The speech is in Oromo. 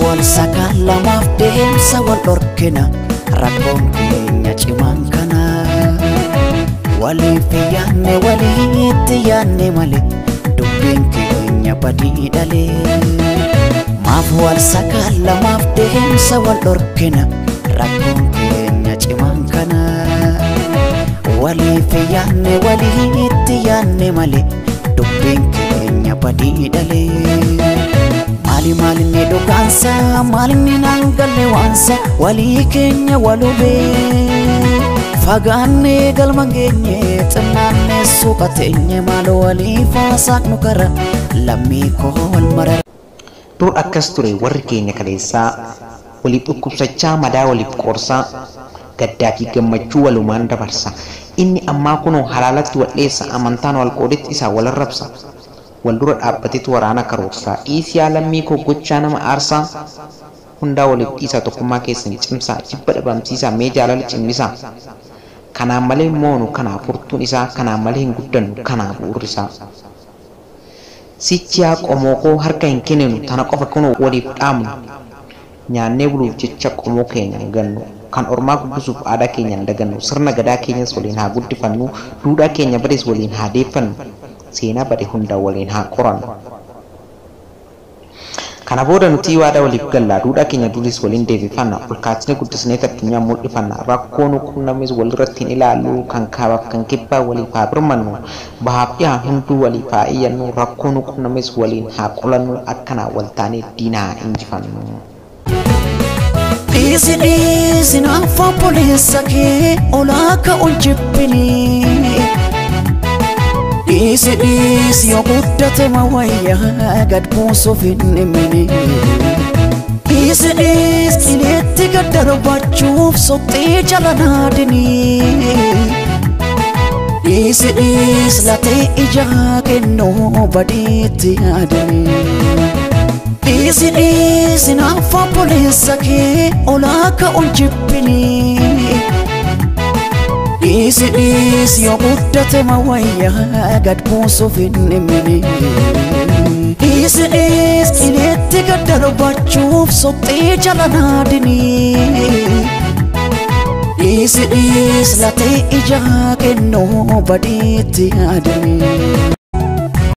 wal sakaalamaaf deemsa wal dhorkina rakkoon keenya cimaan kana. Waliif yaanne walitti yaanne malee dubbiin keenya badii dhalee. Maaf wal sakaalamaaf deemsa wal dhorkina rakkoon keenya cimaan kana. Waliif yaanne walitti yaanne malee dubbiin keenya badii dhalee. Maali maalinni dhugaansa maalinni naan galle waansa walii keenya walubee. Fagaannee galma geenye xinnaannee suuqa teenye maal waliif haasaaqnu kara lammii koo wal marara. Dur akkas ture warri keenya kaleessaa waliif dhukkubsachaa madaa waliif qoorsaa gaddaa fi gammachuu walumaan dabarsa. Inni ammaa kunoo halaalatti wal dheessa amantaan wal qoodetti isaa wal arrabsa. Wal dura dhaabbatetu waraana karoorsaa. Dhiisi yaa lammii koo gochaa nama aarsaa. Hundaa waliif dhiisaa tokkummaa keessan cimsaa jibba dhabamsiisaa mee jaalala cimmisaa. Kanaan malee moonu kanaaf furtuun isaa kanaan malee hin guddannu kanaaf bu'uurri isaa. Sichi yaa qomoo koo harka hin kenninu tana qofa kunoo waliif dhaamnu. Nyaannee buluuf jecha qomoo keenya hin gannu. Kan ormaa guddisuuf aadaa keenya hin dagannu. Sirna gadaa keenyas waliin haa guddifannu. Duudhaa keenya bades waliin haa deeffannu. Seenaa bade hundaa waliin haa qorannu. Kana booda nuti waadaa waliif galla. Duudhaa keenya duris waliin deebifanna. Ol kaasnee guddisnee addunyaa mul'ifanna. Rakkoo nu qunnames walirratti hin ilaallu. Kan kaabaaf kan kibbaa waliif haa birmannu. Bahaaf dhiyaa hunduu waliif haa iyyannu. Rakkoo nu qunnames waliin haa qolannu. Akkanaa wal taanee diina haa injifannu. Dhiisi dhiisi naaf obboleessa kee olaa ka'uun jibbinii. Dhiisi dhiisi yoo guddate mawayyaa gad buusuuf hin dhimini. Dhiisi dhiisi qileetti gad darbachuuf soqxee jala naadinii. Dhiisi dhiisi latee ijaa kennuu badiitti yaadinii. Dhiisi dhiisi naaf obboleessa kee olaa ka'uun jibbinii. Dhiisi dhiisi yoo guddate mawayyaa gad buusuuf hin dhimini. Dhiisi dhiisi qileetti gad darbachuuf soqxee jala naadinii. Dhiisi dhiisi latee ijaa kennuu badiitti yaadinii.